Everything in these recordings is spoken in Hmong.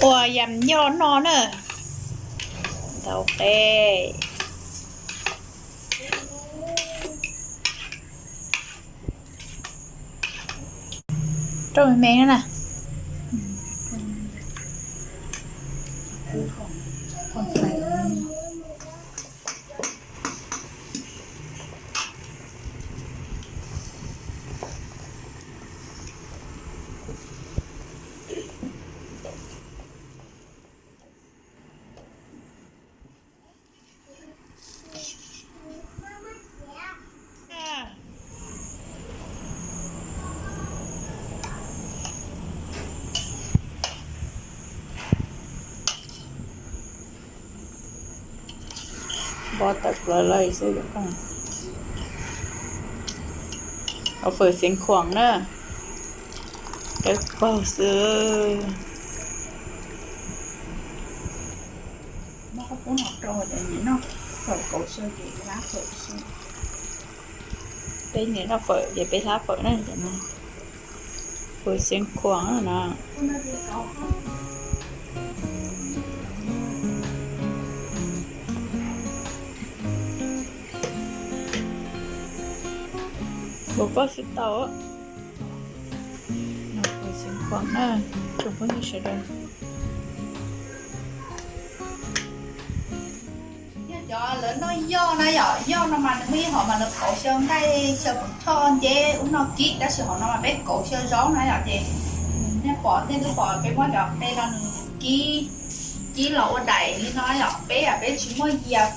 Ua yam yoj no na. Ntau qe. Rau me me na. Npo tawm plaws lawm xwb. Ua fawm xeev khuam na, dawb paug xwb. Peb nim noj fawm ces peb hlab fawm na, cov no fawm xeev khuam na. Npaum ko xwb tau. Fawm xeev khuam na, tsoom phooj ywg sawv daws. Yog cov lawv noj yoj na yom, yoj no mas nws muaj ib hom mas lawv pauv xyaw nqaij xyaw pov thoj nceb ub no kib, tab sis hom no mas peb kauv xyaw zaub na yom. Ces nej pom, nej twb pom peb muab cov qe no nws kib, kib los ua daim li no yom. Peb, peb tsis muaj yias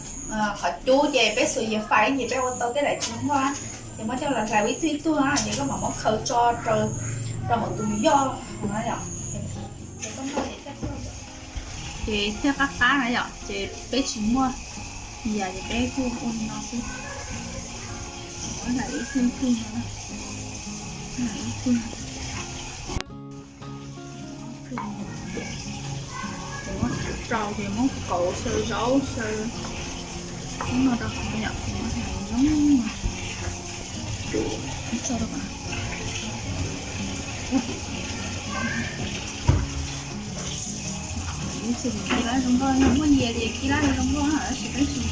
qhov cub ces peb xuas yias fais ces peb ua tau tej daim tsis muaj. Ces muab coj los hlais ua ib tug ib tug na, ces koj mam muab khaws tso rau, rau hauv tus yoj no yom. Ces koj noj ces thiaj, ces thiaj qab qab na yom. Ces peb tsis muaj yias ces peb kuj ua li no xwb. Muab hlais ib tug ib tug no, hlais ib tug. Ces muab rau ces muab kauv xyaw zaub xyaw ub no rau hauv yom, ces muab hlais zoo. Kib lab zoo nkauj, muaj yias ces kib lab zoo nkauj na, tab sis peb tsis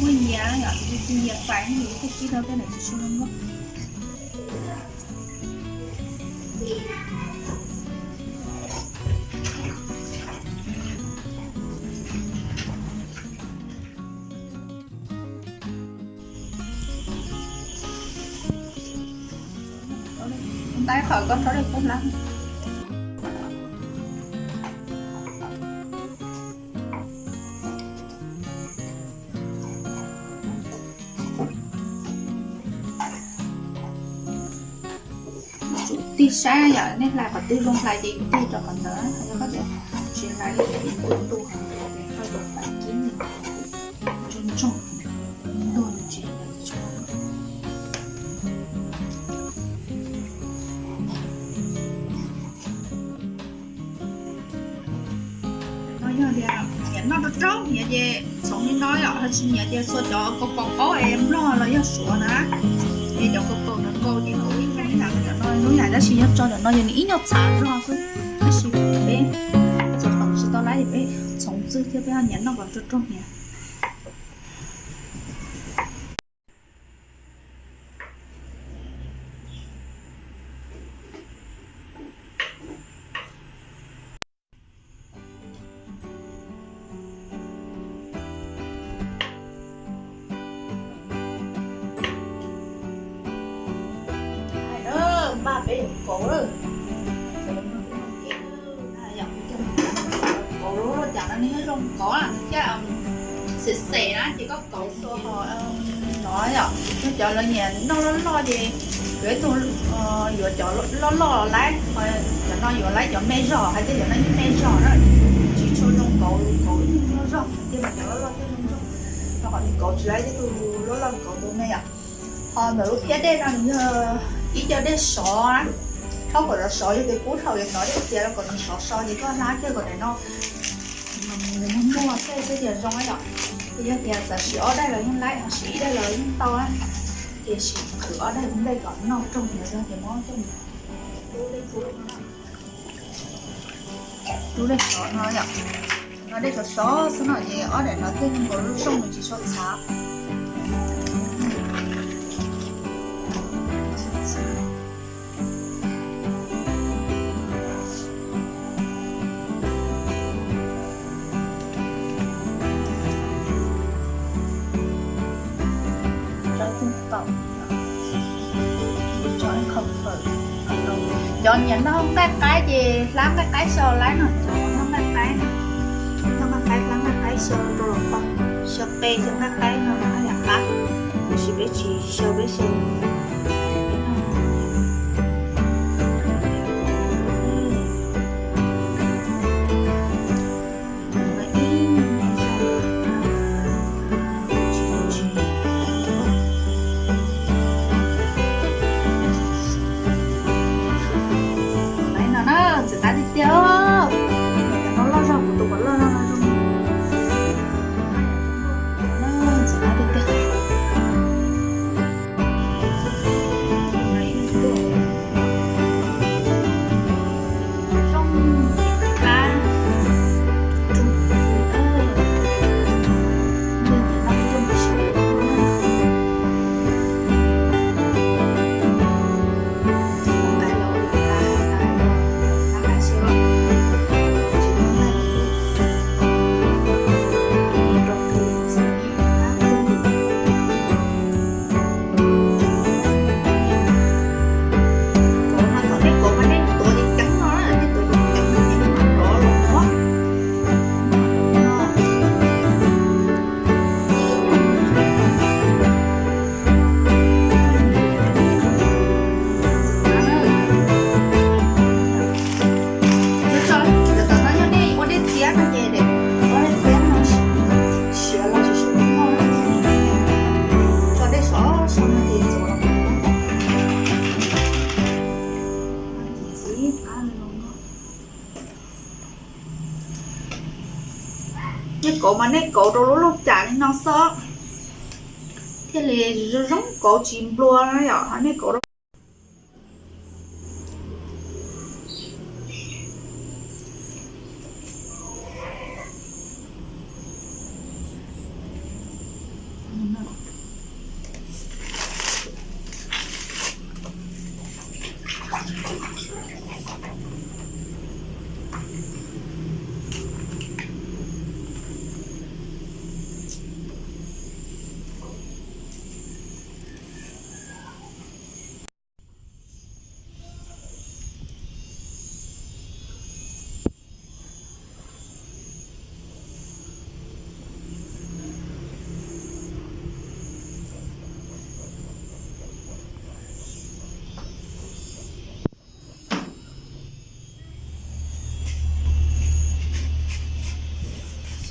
muaj yias yom, ces kib yias fais ces thiaj kib tau tej daim tsis tshua zoo nkauj. Ntaib qhov koj tsob dej kub hlab. Tsum tig saib yom, nej hlais qhov twg zoo hlais ces tig rau qhov ntawd, yog koj tias tsis hlais li ces tus tus hauv ces koj yuav fais kib ntsoog ntsoog, ntuag nws tsis hlais tsis tshua. No yog tias nyiam noj rau rau, nyiam ces txhoov li no yom, ho tsis nyiam ces txhua cov kaus kaus qaub es nplog los yog suav na, ces cov kaus kaus no kaus ces kaus ib nyuag ib yam li cov no ib yam, tab sis yog tso cov no ces nws ib nyuag txhav zog xwb, tab sis peb txhua qhov tsis tau lab ces peb txhoov xwb thiab peb ho nyiam noj kom rau rau nyiam. Npaj peb yuav kauv lawm. Kauv lub lauj kaub no nws zoo kauv na, nws thiaj xem xem na, ces koj kauv xua ho no yom. Yog cov lawv nyiam noj loj loj ces yuav ib tug, yuav cov loj loj los laib, cov no yuav laib cov me zog, hais tias cov no yeej me zog na, tsis tshua zoo kauv, kauv ib tug loj zog thiaj mas cov loj loj thiaj zoo zog, rau qhov nws kauv tsis laib ib tug loj loj, kauv tus me yom. Ho ntawm lub phiab dej no nws yog ib co dej sov na, thaub kom sov sov, yog tias kub dhau yuav hnov dej txias rau kom nws sov so ces koj hlab kiag kom daim no nws muag muag tej xwb tias zoo yom. Ces yog tias xav siv ob daim los yeej laib, ho siv ib daim los yeej tau na. Ces siv qhwv ob daim ntej kom noj rooj nyias zog ces muab coj mus hlub dej kub no. Rub dej sov no yom. No dej sov sov xwb no ces ob daim no thiaj li nkaus zoo zoo nws tsis tshua txhav. Cov nyiam noj nqaij qaib ces hlab nqaij qaib xyaw laib no, cov noj nqaij qaib, noj nqaij qaib hlab nqaij qaib xyaw rau los pom, xyaw qe xyaw nqaij qaib no yam qab, tiam sis peb tsis xyaw, peb xyaw no na, ntxim qab tiag tiag. Cov no loj zog, kuv tus pom loj no zoo. Ntxim qab tiag tiag. Kauv no thaum nej kauv mas nej tuav ceev ceev no, nej tuav ceev ceev ces nws mam rov los. Cov no yog nej ua dej txiab no ces ua dej txiab no siav los tsis siav, tso dej sov sov no ces txuav los. Nej kauv mas nej kauv rau lub lub cas li no xwb thiaj li zoo zoo, kauv tsis nplua no yom, nej kauv rau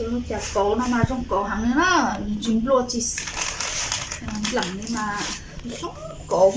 Xyov li cas kauv no mas zoo kauv heev li na, nws tsis nplua tsis npleem li mas zoo kauv.